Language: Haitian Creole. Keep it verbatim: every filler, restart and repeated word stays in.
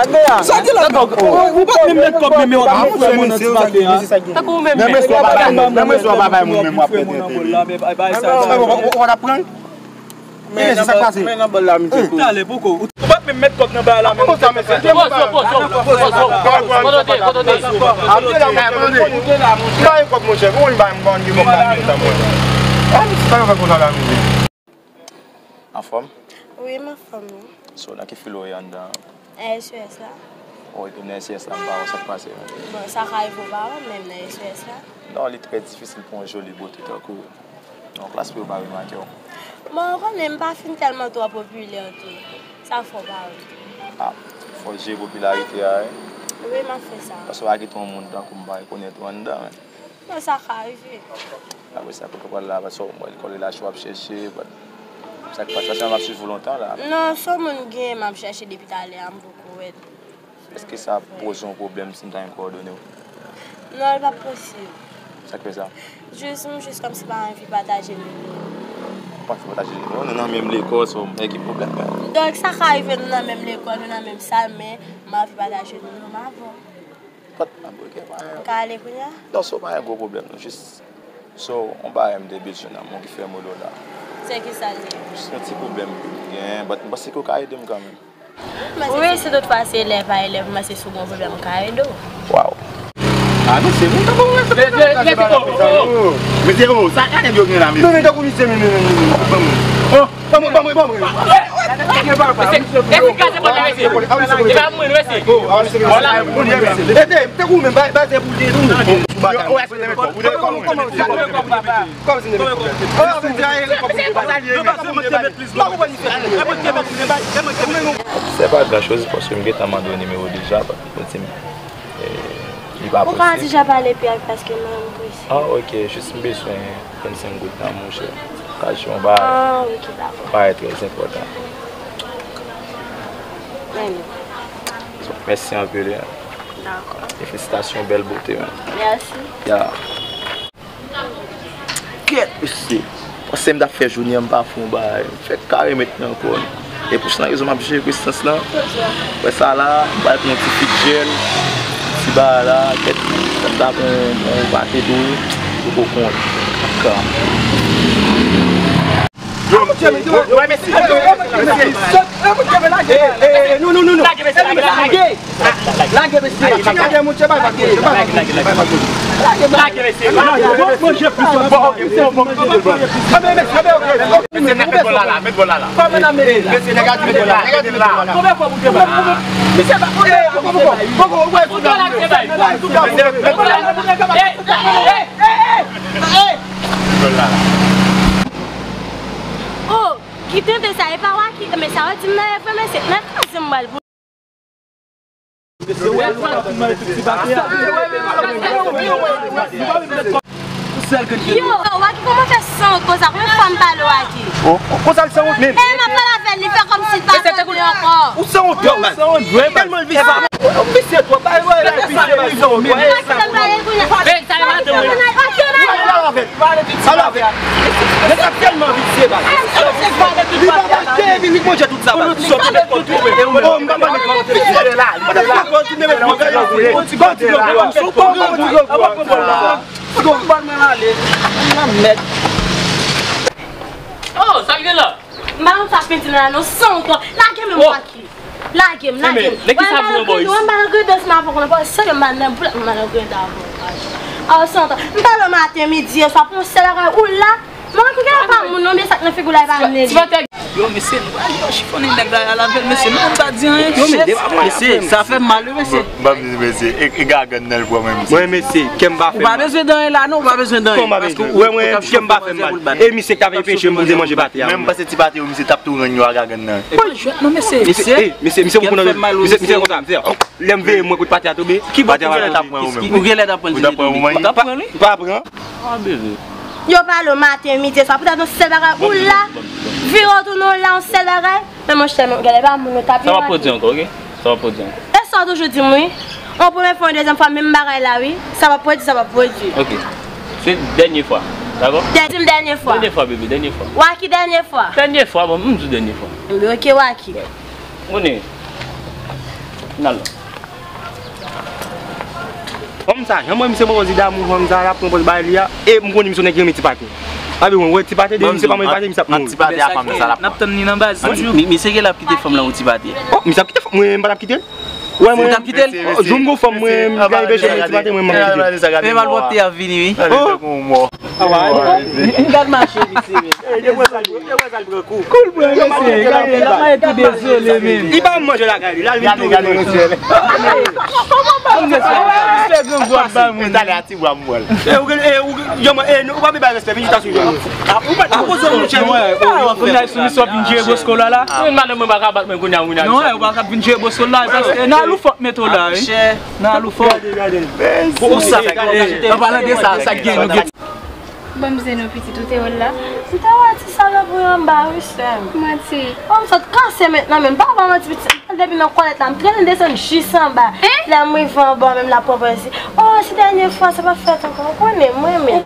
Andrea. Sa ki la? Ou pa t menm met kòb menm, w ap fè moun nan ti pate a. Tankou ou menm menm. Menm resto a pa bay moun, menm resto a pa bay moun, menm w ap pèdi entèvyou. Ou pa t ap pran l? Men sa k pase? Men nan bòl la, misye tou. Talè, poko. Ou pa t menm met kòb nan bay la, men ou te fè sa. Pozo, pozo, pozo, pozo, pozo, pozo, pozo. Ba yon kòb, monchè. Bon, li ba m, bon, li ba m, mwen. Ah, sa yo fè konsa la, misye. Anfòm? Wi, m anfòm, wi. So, nan ki filo w ye anndan? Nan S E S la. O, epi nan S E S la, m pa wè sa k pase, non. Bon, sa ka rive w pa wè, men m nan S E S la. Non, li trè difisil pou yon joli bote tankou w. Nan klas pou yo pa remake w. Bon, ou konnen m pa fin tèlman twò popilè tou. Sa fè w pa wè m. Ah, fò w jere popilarite a, wi. Wi, m ap fè sa. Paske w pa kite yon moun tankou m pa rekonèt ou anndan, men. Bon, sa ka rive. Apre sa, kote w pral la, paske w wè lekòl la cho w ap chèche, but sa k pase, paske m ap swiv ou lontan la. Non, se yon moun m genyen m ap chèche depi talè a, m poko wè l. Èske sa ap poze yon pwoblèm si m ta gen kowòdone w? Non, li p ap posib. Sa k fè sa? Jis, m jis kòmsi pa anvi pataje nimewo. Ou pa anvi pataje nimewo? Nou nan menm lekòl, so, men ki pwoblèm, men. Donk, sa ka rive nou nan menm lekòl, nou nan menm sal, men m anvi pataje nimewo m avè w. But, ah, ok, pa gen. M ka ale kounye a? Non, so, pa gen gwo pwoblèm, non, jis, so, yon bagay m te bezwen nan men w ki fè m rele w la. Se ki sa l ye? Jis yon ti pwoblèm m genyen, but m panse ke w ka ede m kanmenm. Wi, si tout fwa se elèv a elèv, mwen se sou gon pwoblèm ka ede w. Waw. Ah, mesye, nou ta bon, mesye. Mesye, oh, sa ka nèg yo gen la, mesye. Non, men tankou misye, men, men, men, men, ban mwen. Oh, ban mwen, ban mwen, ban mwen. Mesye, mesye, mesye, mesye. Ede, tankou men, ba, ba, se pou de nou. Kòm si ne. Se pa gran choz paske m gentan mande w nimewo deja, but ou di m, eh, li pa posib. Ou ka deja pale pi ak paske mwen m prese. Ah, ok, jis m bezwen vennsenk goud nan monchè. Okazyon ba. Ah, ok, dakò. Bagay trè enpòtan. Men. So, mèsi anpil, hein. Dakò. E felisitasyon, bèl bote, men. Mèsi. Ya. Kèt, mesye. Panse m t ap fè jounen an, m pa fè yon bagay. M fèk kare met nan kò m. E pou sa rezon m ap jere prestans lan. Wè sa la, m pral pran yon ti fidjèl, ti bagay la, kèt, m ta pran yon, yon pate tou, ou poko konn. Ap ka. Yo, mesye, yo, mesye, mesye. Non, non, non, non. Lage, mesye. Lage, mesye. Lage, mesye. Lage, mesye. Lage, mesye. Bon, bon, bon, bon, bon. Mesye, met bòl la, la, met bòl la, la. Mesye, nèg a di met bòl la, nèg a di met bòl la. Konbyen fwa pou te ba? Mesye, ba, konbyen fwa pou te ba? Konbyen fwa pou te ba? Mesye, met bòl la. Met bòl la, la. Oh, ki tenten sa, e pa Waky, men sa yo di m nan e vre, mesye, nan kraze m pral pou. Yo, Waky, kòman fè sanwont konsa? Konbyen fwa m pale Waky? Oh, konsa l sanwont menm. E m ap pale avè l, li fè kòmsi l pa tande ankò. Ou sanwont, ou sanwont vre, tèlman l visye. Ou visye twòp, bay, bay, bay, visye, bay, sanwont, bay. Sa e madanm mwen. Pale avè l. Pale avè l. Nèg la tèlman visye, bay. Li pa manje, li, li manje tout sa, bay. Oh, m pa manje tout. Li la, li la. Oh, sa k gen la? M pa konn sa k pedi la non, sanwont. Lage men, Waky. Lage m, lage m. Mwen m pa nan grenn dans m avè w, non, pa serye, m pa nan boulèt, m pa nan grenn dans avè w. Ah, sanwont. M pale w maten, midi, e swa, pou yon sèl bagay, ou la. Mwen ki gen pa moun, non, men sa k nan figi w la, e pa m li ye. Yo, mesye, nou pral yo chifonnen nèg la, y al avè l, mesye, nou konn pa di anyen. Mesye, sa fè m mal, wi, mesye. M p ap di mesye, e, e gagann nan l pran mwen, mesye. Mwen, mesye, kè m pa fè mal. Ou pa bezwen di anyen la, non, ou pa bezwen di anyen. Kòman pa bezwen? Wè, mwen, kè m pa fè m mal. E misye k t ap enpeche m pou m te manje pate a. Menm m panse ti pate yo, misye t ap tou rann yo a gagann nan. E pa jwèt non, mesye. Misye, e, misye, misye pou konnen, misye, misye konsa, misye, lè m veye mwen kote pate a tonbe, pate a va tonbe. Ou gen lè t ap pran l, ou menm. Ou t ap pran l, wi. Ou pa pran? Ah, bebe. Yo pale w maten, midi, swa, poutèt yon sèl bagay, ou la, vire w tounen w la, yon sèl bagay. Men monchè, men, gade, pa moun nou t ap. Sa p ap pwodui ankò, ok? Sa p ap pwodui ankò. E sa w toujou di m, wi. Yon premye fwa, yon dezyèm fwa, menm bagay la, wi. Sa p ap pwodui, sa p ap pwodui. Ok. Se dènye fwa, dakò? Di m dènye fwa. Dènye fwa, bebe, dènye fwa. Waky, dènye fwa. Dènye fwa, bon, m di w dènye fwa. Enben, ok, Waky. Ou konnen, N al la. Fanm sa, jan mwen misye pran pòz li damou fanm sa, l ap pran pòz bay li a, e m konnen misye yon nèg ki renmen ti pate. Abi mwen wè ti pate, depi misye pa manje pate, misye ap mouri. Ti pate a fanm nan sa l ap pran. N ap tann li nan baz. Misye gen lè ap kite fanm lan pou ti pate. Oh, misye ap kite fanm, mwen m pa t ap kite l. Wè mwen. Ou t ap kite l? Jou m gon fanm mwen, m gade peche mwen ti pate, mwen m ap kite l. Men malpwòpte a vini wi. Oh. Awa, m gad mache misye menm. Koul bwè mesye, gade l ap mache tou dezole menm. Li pa manje lakay li, l al vin tou. Respè grangou ap ba moun. Talè a ti bwa m wè l. E ou gen, e ou gen, yo mwen, e nou pa bay respè, vin chita sou yo. Ou pa ou poze moun chè. Ou nan sou misòp vin jere bosko la la. Mwen madanm mwen pa ka bat mwen kounye a, ou nan. Non, ou pa ka vin jere bosko la, paske nan lou fòk mete w la wi. Nan lou fòk. Gade, gade. Bon, sa, an palan de sa, sa k gen nou gen. Bon, m se nou pitit ou te wè l la. M te wè ti salòp ou anba wi sè m. Manti. Bon, m sot kase mentnan menm. Pa ba manti pitit. Depi nan kòlèt la, m trennen desann jis anba. Lè m rive anba menm la pwòp si. Oh, se dènye fwa, sa pa fèt ankò. Ou konnen, mwen menm.